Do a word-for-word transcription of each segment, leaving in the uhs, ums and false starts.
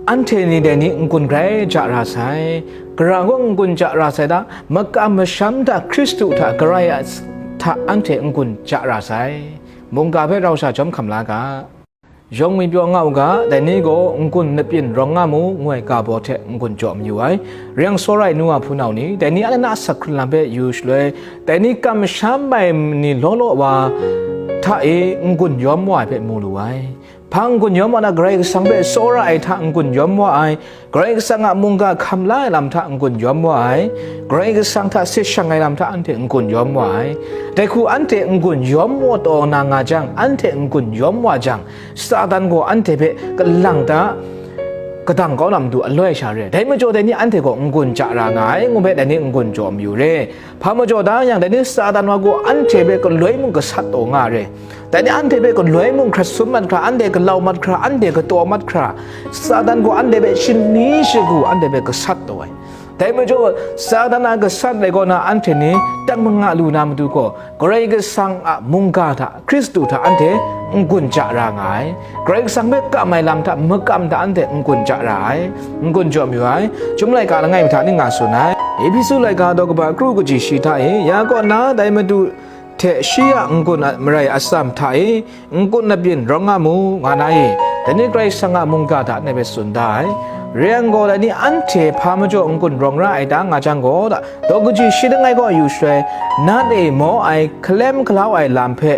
Anhte ni dai ni n-gun grai ja ra sai. Gara gaw n-gun ja ra sai ta, makam masham hta Hkristu hta Karai a s-, hta anhte n-gun ja ra sai. Mungga hpe rau sha jawm hkam la ga. Yawng ngwi pyaw nga u ga, dai ni gaw n-gun labyin rawng nga mu, ngu ai ga baw hte n-gun jaw mayu ai. Reng tsawra ai nu wa hpunau ni, dai ni a na asak hkrun lam hpe yu shaloi, dai ni kamsham ai ni law law wa hta e n-gun yawm wa ai hpe mu lu ai. Hpa n-gun yawm wa na, Karai Kasang hpe tsawra ai hta n-gun yawm wa ai, Karai Kasang a mungga hkam la ai lam hta n-gun yawm wa ai, Karai Kasang hta sit shang ai lam hta anhte n-gun yawm wa ai. Dai hku anhte n-gun yawm wa taw na nga jang, anhte n-gun yawm wa jang, Satan gaw anhte hpe kalang ta, kadang kau na matu aloi sha re ai. Dai majaw dai ni anhte gaw n-gun ja ra nga ai, ngu hpe dai ni n-gun jaw mayu re. Hpa majaw da yang, dai ni Satan wa gaw anhte hpe galoi mung gasat taw nga re. Dai ni anhte hpe galoi mung hkrat sum mat hkra, anhte galau mat hkra, anhte kataw mat hkra, Satan gaw anhte hpe shani shagu anhte hpe gasat taw ai. Dai majaw, Satan a gasat rai kaw na anhte ni tang manga lu na matu gaw, Karai Kasang a mungga hta, Hkristu hta anhte n-gun ja ra nga ai. Karai Kasang hpe kam ai lam hta makam hta anhte n-gun ja ra ai, n-gun jaw mayu ai. Chyum laika langai mi hta ning nga tsun ai. Ehpesu laika daw kaba kru kaji shi hta e, ya kaw na dai Madu hte shi a n-gun a marai atsam hta e, n-gun labyin rawng nga mu, nga na e, dai ni Karai Kasang a mungga hta ndai hpe tsun da ai. Re yang gaw, dai ni anhte hpa majaw n-gun rawng ra ai ta nga jang gaw, daw kaji shi langai kaw yu shaloi, nat e maw ai, hkalem hkalau ai lam hpe,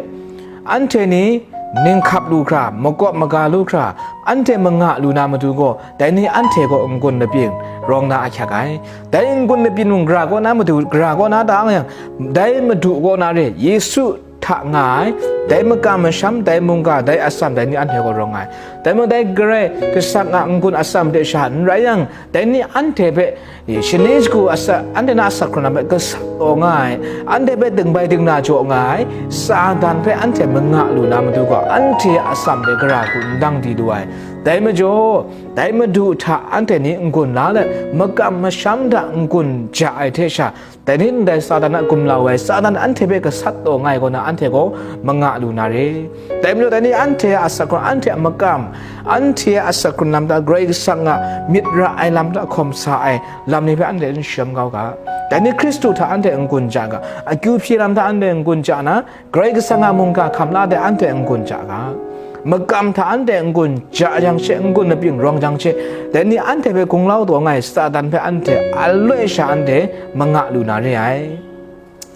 anhte ni ning hkap lu hkra, makawp maga lu hkra, anhte manga lu na matu gaw, dai ni anhte gaw n-gun labyin rawng na ahkyak ai. Dai n-gun labyin mung gara kaw na matu, gara kaw na ta yang, dai Madu kaw na re, Yesu hta nga ai, dai makam masham, dai mungga, dai atsam, dai ni anhte gaw rawng ai. Dai mung dai Karai Kasang a n-gun atsam de sha n rai yang, dai ni anhte hpe, e, shani shagu asa, anhte na asak hkrun lam hpe gasat taw nga ai, anhte hpe dingbai dingna jaw nga ai, Satan hpe anhte manga lu na matu gaw, anhte a atsam de gara hku n dang di lu ai. Dai majaw, dai Madu hta anhte ni n-gun la let, makam masham hta n-gun ja ai hte sha, dai ni ndai Satan a gumlau ai, Satan anhte hpe gasat taw nga ai kaw na, anhte gaw manga lu na re. Dai majaw, dai ni anhte a asak hkrun, anhte a makam, anhte a asak hkrun lam hta, Karai Kasang a myit ra ai lam hta hkawm sa ai lam ni hpe anhte n shayawm kau ga. Dai ni Hkristu hta anhte n-gun ja ga, akyu hpyi lam hta anhte n-gun ja na, Karai Kasang a mungga hkam la de anhte n-gun ja ga. Makam hta anhte n-gun ja jang she, n-gun labyin rawng jang she, dai ni anhte hpe gunglau taw nga ai Satan hpe anhte aloi sha anhte manga lu na re ai.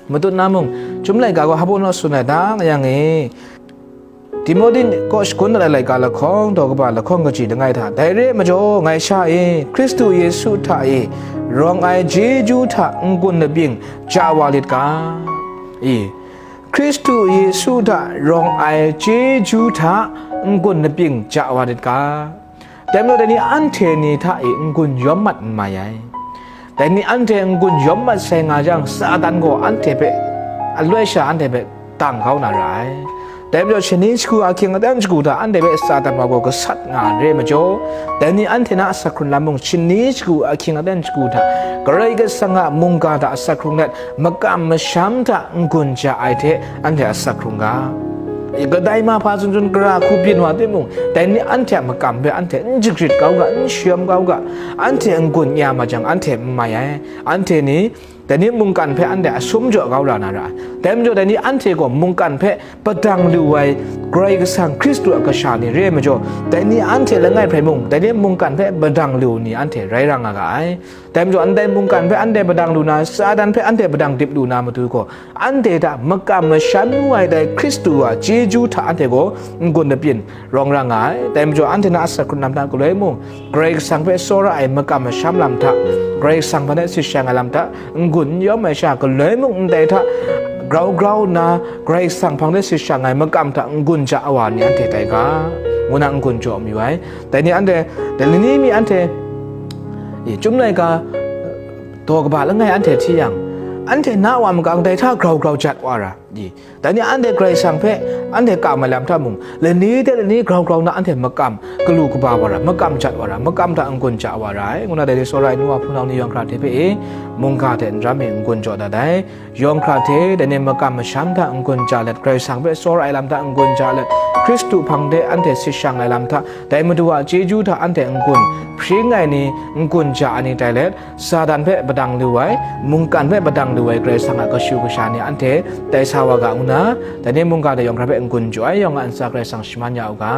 Matut na mung, Chyum laika gaw hpa naw tsun ai dang yang e, Timote kaw shagun dat ai laika lahkawng, daw kaba lahkawng kaji langai hta, dai re ai majaw, ngai sha e, Hkristu Yesu hta e, rawng ai chyeju hta n-gun labyin ja wa lit ga. I, Hkristu Yesu hta rawng ai chyeju hta n-gun labyin ja wa lit ga. Dai majaw, dai ni anhte ni hta e n-gun yawm mat n mai ai. Dai ni anhte n-gun yawm mat sai nga jang, Satan gaw anhte hpe, aloi sha anhte hpe dang kau na ra ai. Dai majaw, shani shagu ahkying aten shagu hta anhte hpe Satan wa gaw gasat nga ai re majaw, dai ni anhte na asak hkrun lam mung shani shagu ahkying aten shagu hta, Karai Kasang a mungga hta asak hkrung let, makam masham hta n-gun ja ai hte anhte asak hkrung ga. I, kadai ma hpa zawn zawn gara hku byin wa timung, dai ni anhte a makam hpe anhte n jagrit kau ga, n shayawm kau ga, anhte n-gun ya ma jang, anhte n mai ai. Anhte ni, dai ni mungkan hpe anhte asum jaw kau ra na ra ai. Dai majaw, dai ni anhte gaw mungkan hpe padang lu ai Karai Kasang Hkristu a kasha ni re ai majaw, dai ni anhte langai hprai mung, dai ni mungkan hpe padang lu ni anhte rai ra nga ga ai. Dai majaw, ndai mungkan hpe anhte padang lu na, Satan hpe anhte padang dip lu na matu gaw, anhte hta makam masham ngu ai dai Hkristu a chyeju hta anhte gaw n-gun labyin rawng ra nga ai. Dai majaw, anhte na asak hkrun lam hta galoi mung, Karai Kasang hpe tsawra ai makam masham lam hta, Karai Kasang hpa hte sit shang ai lam hta, n-gun n yawm ai sha, galoi mung ndai hta grau grau nna, Karai Kasang hpang de sit shang ai makam hta n-gun ja wa ni anhte tai ga, ngu na n-gun jaw mayu ai. Dai ni anhte, dai lani mi anhte, i, Chyum laika daw kaba langai anhte hti yang, anhte na wa makang dai hta grau grau jat wa ra, i, dai ni anhte Karai Kasang hpe anhte kam ai lam hta mung, lani de lani grau grau na anhte makam galu kaba wa ra, makam jat wa ra, makam hta n-gun ja wa ra ai, ngu na dai ni tsawra ai nu wa hpunau ni yawng hkra hte hpe e, mungga hte n ram e n-gun jaw dat ai. Yawng hkra hte dai ni makam masham hta n-gun ja let, Karai Kasang hpe tsawra ai lam hta n-gun ja let, Hkristu hpang de anhte sit shang ai lam hta, dai Madu a chyeju hta anhte n-gun hpring ai ni, n-gun ja ai ni tai let, Satan hpe padang lu ai, mungkan hpe padang lu ai Karai Kasang a kashu kasha ni anhte tai sa wa ga ngu na, dai ni mungga dai yawng hkra hpe n-gun jaw ai yawng a ntsa Karai Kasang shaman ya u ga.